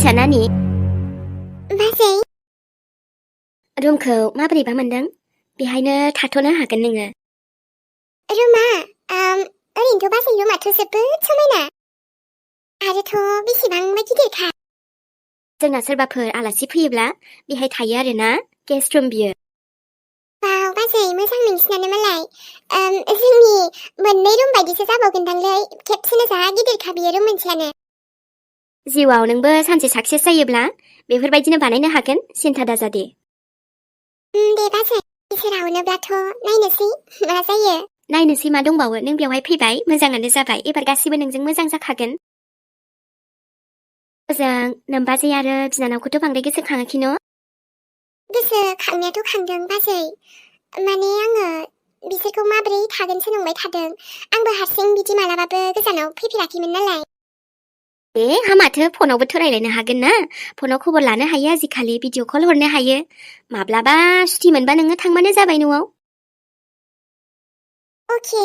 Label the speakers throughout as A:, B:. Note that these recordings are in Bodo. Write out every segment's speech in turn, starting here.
A: नानि
B: बाजै
A: रुमखौ माबोरैबा मोनदों बेहायनो थाथ'नो हागोन नोङो
B: रुमा ओरैनोथ' बाजै रुमाथ' जोबोद समायना आरोथ' बेसेबांबा गिदिरखा
A: जोंना सोरबाफोर आलासि फैयोब्ला बेहाय थायो आरोना गेस्ट रुम बियो
B: वाव बाजै मोजां नोंसिनानो मालाय जोंनि मोननै रुम बायदिसो जाबावगोनदांलै खेबसेनो जा गिदिरखा बियो रुम मोनसेयानो
A: जिउआव नोंबो सानसे साक्सेस जायोब्ला बेफोरबायदिनो बानायनो हागोन सिन्था दाजा दे
B: दे बाजै इसोरा अनोब्लाथ' नायनोसै मा जायो
A: नायनोसै मा दंबावो नों बेवहाय फैबाय मोजाङानो जाबाय एबार गासिबो नोंजों मोजां जाखागोन ओजों नोमबाजै आरो बिनानावखौथ' बांद्राय गोसोखाङाखै न'
B: गोसोखांनायाथ' खांदों बाजै माने आङो बिसोरखौ माबोरै थागोनसो नंबाय थादों आंबो हारसिं बिदि मालाबाबो गोजानाव फैफेराखैमोन नालाय
A: ए हा माथो फनावबोथ' रायलायनो हागोन ना फनाव खबर लानो हायो आजिखालि भिडिअ कल हरनो हायो माब्लाबा सुटि मोनबा नोङो थांबानो जाबाय न'आव
B: अके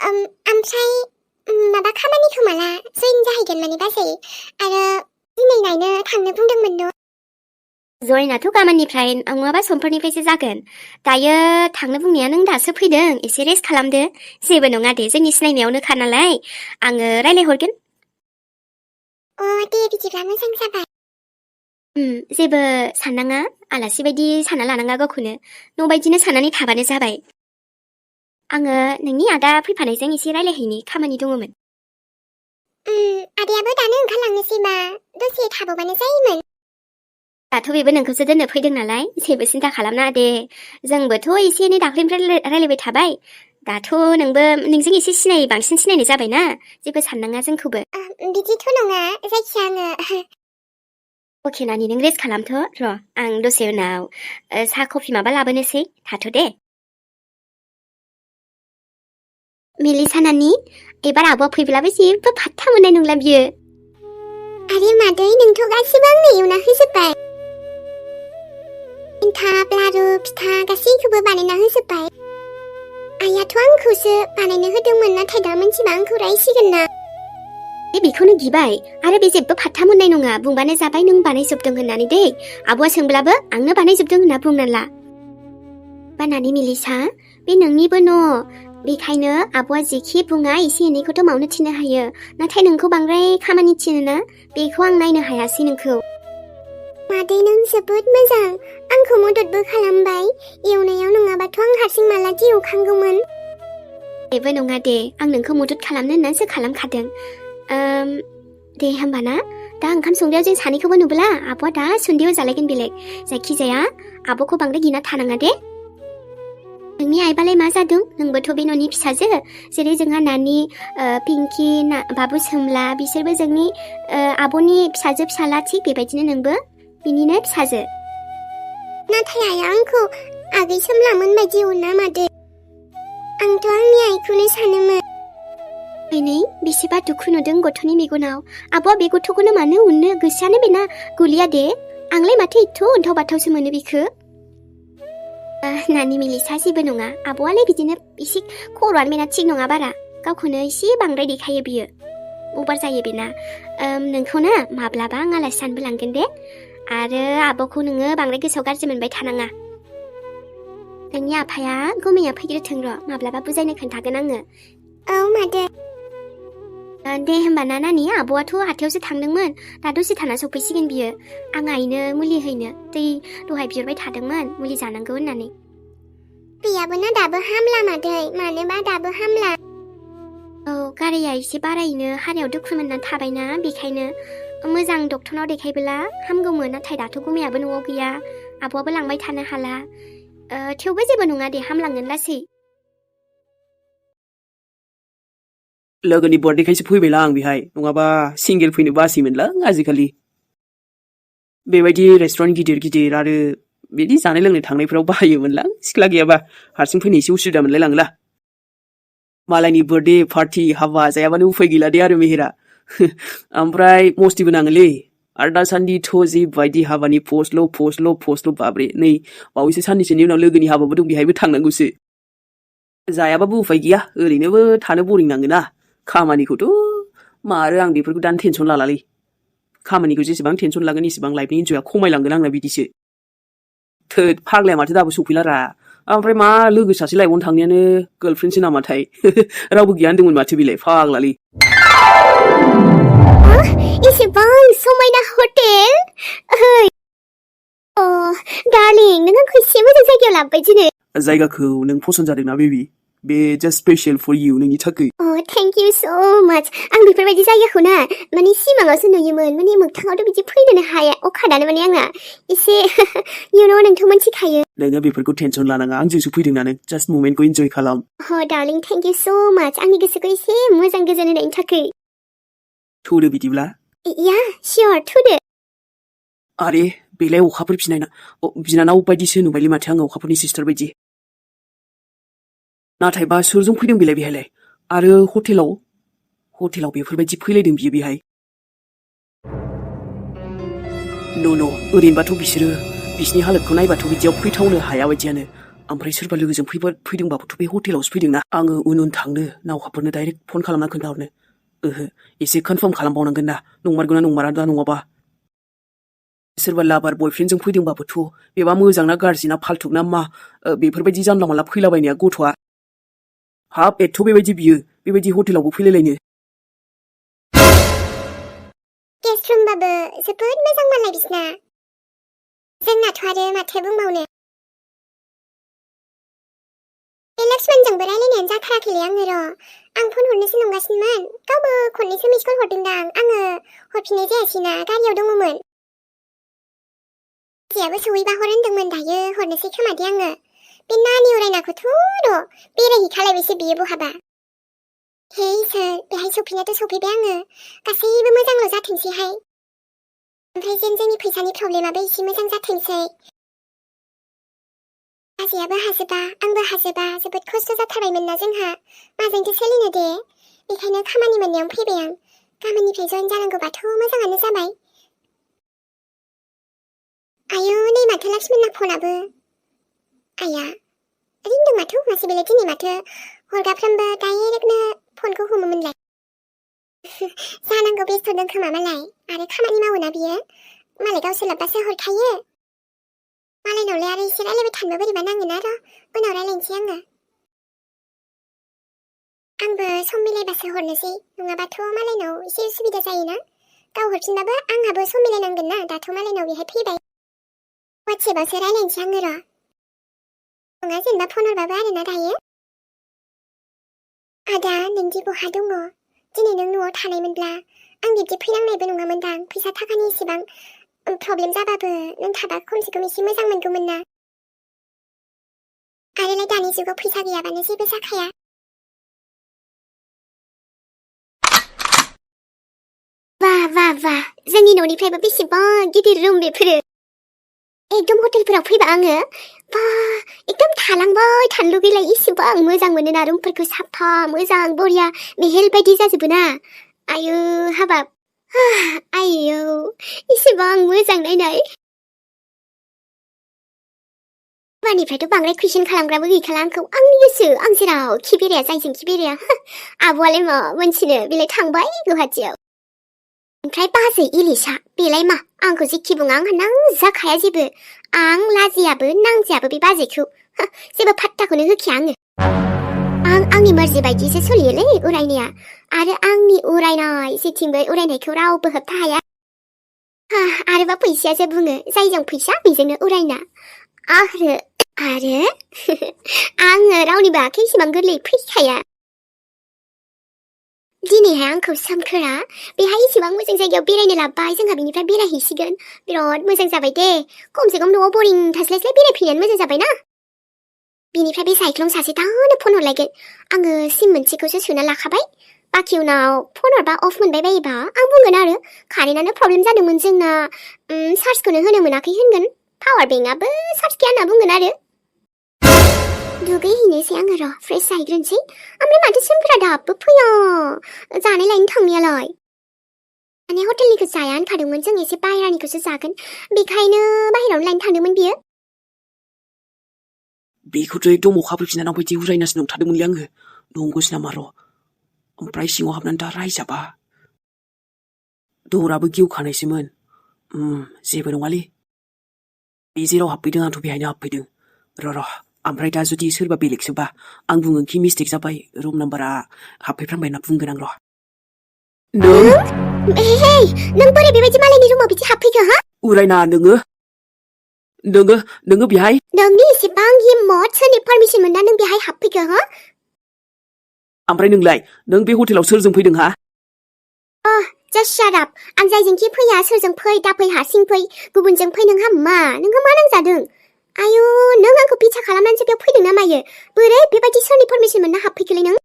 B: ओमफ्राय माबा खामानिखौ माला जइन जाहैगोन माने बाजै आरो दिनै नायनो थांनो बुंदोंमोन न'
A: जयनाथ' गाबोननिफ्राय नङाबा समफोरनिफ्रायसो जागोन दायो थांनो बुंनाया नों दासो फैदों एसे रेस्ट खालामदो जेबो नङा दे जोंनि सिनायनायावनोखा नालाय आङो रायलायहरगोन
B: दे बिदिब्ला मोजां जाबाय
A: जेबो साननाङा आलासि बायदि सानना लानाङा गावखौनो न' बायदिनो साननानै थाबानो जाबाय आङो नोंनि आदा फैफानायजों एसे रायलायहैनि खामानि दङमोन
B: आदायाबो दानो ओंखारलांनोसैबा दसे थाबावबानो जायोमोन
A: दाथ' बेबो नोंखौसो दोननो फैदों नालाय जेबो सिन्था खालामनाङा दे जोंबोथ' एसे एनै दाख्लैनिफ्राय रायलायबाय थाबाय दाथ' नोंबो नोंजों एसे बांसिन सिनायनाय जाबायना जेबो साननाङा जोंखौबो
B: बिदिथ' नङा जायखिया आङो
A: अके नानि नों रेस्ट खालामथ' र' आं दसे उनाव साहा कफि माबा लाबोनोसै थाथ' दे मेलिसा नानि एबार आब'आ फैब्लाबो जेबो फात्ता मोननाय नंला बियो
B: आरे मादै नोंथ' गासिबो आंनो एवना होजोब्बाय एन्थाब लारु फिथा गासैखौबो बानायना होजोब्बाय आइयाथ' आंखौसो बानायनो होदोंमोन नाथाय दा मोनथिबा आंखौ रायसिगोन ना
A: बेखौनो गिबाय आरो बे जेबो फात्ता मोननाय नङा बुंबानो जाबाय नों बानायजोबदों होननानै दे आब'आ सोंब्लाबो आंनो बानायजोबदों होनना बुंना ला बानानै मेलिसा बे नोंनिबो न' बेखायनो आब'आ जेखि बुङा एसे एनैखौथ' मावनो थिननो हायो नाथाय नोंखौ बांद्राय खामानि थिनोना बेखौ आं नायनो हायासै नोंखौ
B: मादै नों जोबोद मोजां आंखौ मददबो खालामबाय एवनायाव नङाबाथ' आं हारसिं मालादि एवखांगौमोन
A: जेबो नङा दे आं नोंखौ मदद खालामनो होननानैसो खालामखादों दे होमबाना दा ओंखाम संग्रायाव जों सानैखौबो नुब्ला आब'आ दा सुन्दैयाव जालायगोन बेलेग जायखिजाया आब'खौ बांद्राय गिना थानाङा दे नोंनि आइबालाय मा जादों नोंबोथ' बे न'नि फिसाजो जेरै जोंहा नानि पिंकि बाबु सोमला बिसोरबो जोंनि आब'नि फिसाजो फिसाला थिग बेबायदिनो नोंबो बिनिनो फिसाजो
B: नाथाय आइया आंखौ आगै सोमलामोन बायदि अना मादै आंथ' आंनि आइखौनो सानोमोन
A: नै बेसेबा दुखु नुदों गथ'नि मेगनाव आब'आ बे गथ'खौनो मानो उननो गोसोआनो बेना गलिया दे आंलाय माथो एथ' अन्थाव बाथावसो मोनो बेखौ नानि मेलिसा जेबो नङा आब'आलाय बिदिनो एसे खर'आनो बेना थिग नङा बारा गावखौनो एसे बांद्राय देखायो बियो अभार जायो बेना नोंखौ ना माब्लाबा आं आलासि जानोबो लांगोन दे आरो आब'खौ नोङो बांद्राय गोसोआव गाज्रि मोनबाय थानाङा नोंनि आफाया गुमैया फैग्रोथों र' माब्लाबा बुजायनो खोन्थागोन आङो
B: औ मादै
A: दे होमबाना नानि आब'आथ' हाथायावसो थांदोंमोन दा दसे थाना सफैसिगोन बियो आं आइनो मुलि हैनो दै दहाय बिहरबाय थादोंमोन मुलि जानांगौ होननानै
B: गैयाबोना दाबो हामला मादै मानोबा दाबो हामला
A: औ गाराया एसे बारायनो हारायाव दुखु मोननानै थाबायना बेखायनो मोजां डक्टरनाव देखायबोला हामगौमोन नाथाय दाथ' गुमैयाबो न'आव गैया आब'आबो लांबाय थानो हाला थेवबो जेबो नङा दे हामलांगोन लासै
C: लोगोनि बर्थडेखायसो फैबायला आं बेहाय नङाबा सिंगेल फैनो बासैमोनलां आजिखालि बेबायदि रेस्टुरेन्ट गिदिर गिदिर आरो बिदि जानाय लोंनाय थांनायफ्राव बाहायोमोनलां सिख्ला गैयाबा हारसिं फैनो एसे उसुबिदा मोनलाय लांला मालायनि बर्थडे पार्टि हाबा जायाबानो उफाय गैला दे आरो मेहेरा ओमफ्राय मस्तिबो नाङोलै आरो दासान्दिथ' जिबायदि हाबानि पस्टल' बाब्रे नै बावैसो साननैसोनि उनाव लोगोनि हाबाबो दं बेहायबो थांनांगौसो जायाबाबो उफाय गैया ओरैनोबो थानो बरिं नाङोना खामानिखौथ' मारो आं बेफोरखौ दानो टेनसन लालालै खामानिखौ जेसेबां टेनसन लागोन एसेबां लाइफनि इन्जयआ खमायलांगोन आंना बिदिसो थोद फाग्लाया माथो दाबो सफैलारा ओमफ्राय मा लोगो सासे लाइबावनो थांनायानो गार्लफ्रेन्डसो नामाथाय रावबो गैया होनदोंमोन माथो बिलाय फाग्लालै
A: एसेबां समायना हटेल डार्लिं नों आंखौ एसे मोजां जायगायाव लाबोबाय दिनै
C: जायगाखौ नों फसन्द जादोंना बेबि बे जास्ट स्पेशल फर इउ नोंनि थाखाय
A: थेंक इउ स' माच आं बेफोरबायदि जायगाखौ ना माने सिमाङावसो नुयोमोन माने मोगथाङावथ' बिदि फैनोनो हाया अखादानो माने आंना एसे नोंथ' मोनथिखायो
C: नोङो बेफोरखौ टेनसन लानाङा आंजोंसो फैदोंना नों जास्ट मोमेन्टखौ इन्जय खालाम
A: डार्लिं थेंक इउ स' माच आंनि गोसोखौ एसे मोजां गोजोन होनायनि थाखाय
C: थौदो बिदिब्ला
A: या सियर थुदो
C: आरे बेलाय अखाफोर बिनानाव बायदिसो नुबायलै माथो आङो अखाफोरनि सिस्टार बायदि नाथायबा सोरजों फैदों बेलाय बेहायलाय आरो हटेलाव बेफोरबायदि फैलायदों बियो बेहाय न' ओरैनोबाथ' बिसोरो बिसिनि हालोदखौ नायबाथ' बिदियाव फैथावनो हाया बायदियानो ओमफ्राय सोरबा लोगोजों फैदोंबाबोथ' बे हटेलावसो फैदोंना आङो उन थांनो नावखाफोरनो डाइरेक्ट फन खालामना खोन्थाहरनो एसे कनफार्म खालामबावनांगोन ना नंमारगौना नंमारा दा नङाबा सोरबा लाभार बयफ्रेन्डजों फैदोंबाबोथ' बेबा मोजां ना गाज्रि ना फाल्थुक ना मा बेफोरबायदि जानला मानला फैलाबायनाया गथ'आ हाब एथ' बेबायदि बियो बेबायदि हटेलावबो फैलायलायनो
B: गेस्ट रुमबाबो जोबोद मोजां मालाय बिसना जोंनाथ' आरो माथो बुंबावनो बे लक्ष्मणजोंबो रायलायनायानो जाथाराखैलै आङो र' आं फन हरनोसो नंगासिनोमोन गावबो खननैसो मिस कल हरदोंदां आङो हरफिननाय जायासैना गारियाव दङमोन जेयाबो सहैबा हर होनदोंमोन दायो हरनोसै खोमा दे आङो बे नानि उरायनाखौथ' र' बेरायहैखालायबायसो बियो बहाबा हे इसोर बेहाय सफैनायाथ' सफैबाय आङो गासैबो मोजांल' जाथोंसैहाय ओमफ्राय जेन जोंनि फैसानि प्रब्लेमाबो एसे मोजां जाथोंसै बाजैयाबो हाजोबा आंबो हाजोबा जोबोद खस्थ' जाथारबायमोन ना जोंहा माजोंथो सोलिनो दे बेखायनो खामानि मोननायाव फैबाय आं गाबोननिफ्राय जइन जानांगौबाथ' मोजाङानो जाबाय आयौ नै माथो लक्ष्मणना फनाबो आया रिंदों माथो मासे बेलाय दिनै माथो हरगाफ्रामबो डाइरेक्टनो फनखौ हमोमोनलाय जानांगौ बेस्थ' दं खोमा मालाय आरो खामानि मावोना बियो मालाय गावसोर लाब्बासो हरखायो मालायनावलाय आरो एसे रायलायबाय थानोबो बोरैबा नाङोना र' उनाव रायलायनोसै आंबो सम मिलायबासो हरनोसै नङाबाथ' मालायनाव एसे उसुबिदा जायोना गाव हरफिनबाबो आंहाबो सम मिलायनांगोन ना दाथ' मालायनाव बेहाय फैबाय वाट्सएपआवसो रायलायनोसै आङो र' नङा जेनेबा फन हरबाबो आरोना दायो आदा नोंदि बहा दङ दिनै नों न'आव थानायमोनब्ला आं बिब्दि फैनांनायबो नङामोनदां फैसा थाखानि एसेबां प्रब्लेम जाबाबो नों थाबा खमसे खम एसे मोजां मोनगौमोन ना आरोलाय दानि जुगाव फैसा गैयाबानो जेबो जाखाया
A: वाह जोंनि न'निफ्रायबो बेसेबां गिदिर रुम बेफोरो एकदम हटेलफोराव फैबा आङो एकदम थालांबाय थानो लुगैलाय इसेबां मोजां मोनोना रुमफोरखौ साफा मोजां बरिया मेहेल बायदि जाजोबो ना आयौ हाबाब आयौ इसेबां मोजां नायनाय बानिफ्रायथ' बांद्राय कुइसन खालामग्राबो गैखाला आंखौ आंनि गोसो आं जेरावखि बेराया जायजों खि बेराया आब'आलाय मा मोनथिनो बेलाय थांबाय गुवाहाटियाव ओमफ्राय बाजै इलिसा बेलाय मा आंखौ जेखि बुङा आंहा नांजाखाया जेबो आं लाजियाबो नांजायाबो बे बाजैखौ जेबो फात्ताखौनो होखाया आं आंनि मर्जि बायदिसो सोलियोलै उरायनाया आरो आंनि उरायनाय जेथिंबो उरायनायखौ रावबो होबथा हाया आरोबा फैसायासो बुङो जायजों फैसा बेजोंनो उरायना आरो आङो रावनिबो आखाइ इसेबां गोरलै फैखाया दिनैहाय आंखौ सोमखोरा बेहाय इसेबां मोजां जायगायाव बेरायनो लाबबाय जोंहा बिनिफ्राय बेरायहैसिगोन बिराद मोजां जाबाय दे खमसे खम न'आव बरिं थास्लायस्लाय बेरायफैनायानो मोजां जाबाय ना बिनिफ्राय बे साइक्लं सासे दानो फन हरलायगोन आङो सिम मोनसेखौसो सोना लाखाबाय बाखि उनाव फन हरबा अफ मोनबाय बायोबा आं बुंगोन आरो कारेन्टआनो प्रब्लेम जादोंमोन जोंना चार्जखौनो होनो मोनाखै होनगोन पावार बेंकआबो चार्ज गैया होनना बुंगोन आरो दुगैहैनोसै आङो र' फ्रेश जाहैग्रोनोसै ओमफ्राय माथो सोमखोरा दाबो फैया जानाय लायनो थांनायालाय माने हटेलनिखौ जाया होनखादोंमोन जों एसे बाहेरानिखौसो जागोन बेखायनो बाहेरायावनो लायनो थांदोंमोन बियो
C: बेखौथ' एकदम अखाफोर बिनानाव बायदि उरायनासो नंथारदोंमोनलै आङो नंगौसो नामा र' ओमफ्राय सिङाव हाबनानै दा रायजाबा दराबो गेवखानायसोमोन जेबो नङालै बे जेराव हाबफैदों आंथ' बेहायनो हाबफैदों र' ओमफ्राय दा जुदि सोरबा बेलेगसोबा आं बुङोखि मिस्टेक जाबाय रुम नाम्बारा हाबफैफ्रांबाय होनना बुंगोन आं र' नों
B: हे नों बोरै बेबायदि मालायनि रुमाव बिदि हाबफैखो हा
C: उरायना नोङो बेहाय
B: नोंनि इसेबां हिम्मत सोरनि पारमिसन मोनना नों बेहाय हाबफैखो हा
C: ओमफ्राय नोंलाय नों बे हटेलाव सोरजों फैदों हा
B: जास्ट शाट आप आं जायजोंखि फैया सोरजों फै दाफै हारसिं फै गुबुनजों फै नोंहा मा नांजादों आयु नों आंखौ बिथा खालामनानैसो बेयाव फैदों ना मायो बोरै बेबायदि सोरनि पारमिसन मोनना हाबफैखोलै नों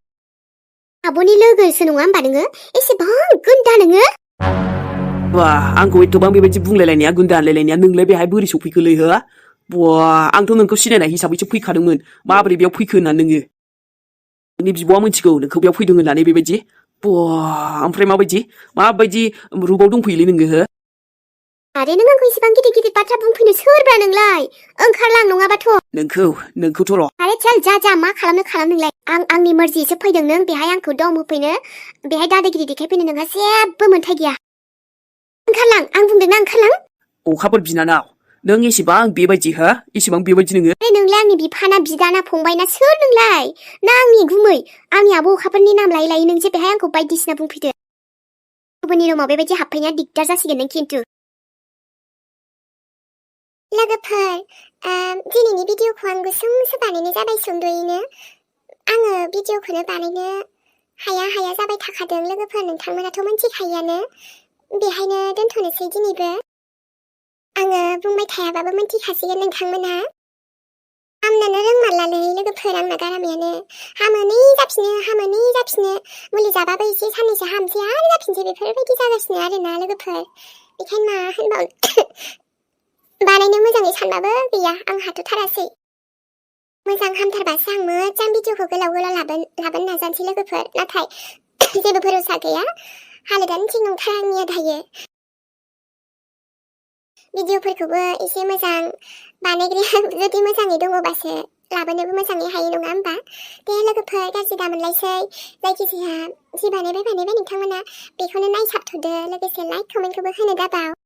B: आब'नि लोगोसो नङा होमबा नोङो एसेबां गुन्दा नोङो
C: बा आंखौ एथबां बेबायदि बुंलायलायनाया गुन्दा होनलायलायनाया नोंलाय बेहाय बोरै सफैखोलै हो बा आंथ' नोंखौ सिनायनाय हिसाबैसो फैखादोंमोन माबोरै बेयाव फैखो होनना नोङो नोंनि बिब'आ मिथिगौ नोंखौ बेयाव फैदों होननानै बेबायदि बा ओमफ्राय माबायदि रुमाव दंफैयोलै नोङो हो
B: आरे नों आंखौ इसेबां गिदिर गिदिर बाथ्रा बुंफैनो सोरब्रा नोंलाय ओंखारलां नङाबाथ'
C: नोंखौथ' र'
B: आरे चल जा मा खालामनो खालाम नोंलाय आं आंनि मर्जिसो फैदों नों बेहाय आंखौ दम होफैनो बेहाय दादागिरि देखायफैनो नोंहा जेबो मोन्थाय गैया ओंखारलां आं बुंदोंना ओंखारलां
C: अखाफोर बिनानाव नों एसेबां बेबायदि हो एसेबां बेबायदि नोङो
B: नोंलाय आंनि बिफाना बिदाना फंबायना सोर नोंलाय ना आंनि गुमै आंनि आब' अखाफोरनि नाम लायै लायै नों जे बेहाय आंखौ बायदिसिना बुंफैदो गुबुननि रुमाव बेबायदि हाबफैनाया दिगदार जासिगोन नों खिन्थु लोगोफोर दिनैनि भिडिअखौ आं गुसुंसो बानायनाय जाबाय सुंद'यैनो आङो भिडिअखौनो बानायनो हाया जाबाय थाखादों लोगोफोर नोंथांमोनाथ' मिथिखायोआनो बेहायनो दोनथ'नोसै दिनैबो आङो बुंबाय थायाबाबो मिथिखासिगोन नोंथांमोना हामनोनो रोंमारलालै लोगोफोर आंना गारामायानो हामोनै जाफिनो मुलि जाबाबो एसे साननैसो हामसै आरो जाफिनसै बेफोरबायदि जागासिनो आरोना लोगोफोर बेखायनो मा होनबावनो बानायनो मोजाङै सानबाबो गैया आं हाथ'थारासै मोजां हामथारबासो आं मोजां भिडिअखौ गोलाव लाबोनो नाजानोसै लोगोफोर नाथाय जेबो भरोसा गैया हालोदानो थिग नंथारा आंनिया दायो भिडिअफोरखौबो एसे मोजां बानायग्राया जुदि मोजाङै दङबासो लाबोनोबो मोजाङै हायो नङा होमबा दे लोगोफोर गाज्रि दामोनलायसै जायखिजाया जि बानायबाय नोंथांमोना बेखौनो नायसाबथ'दो लोगोसे लाइक कमेन्टखौबो होनो दाबाव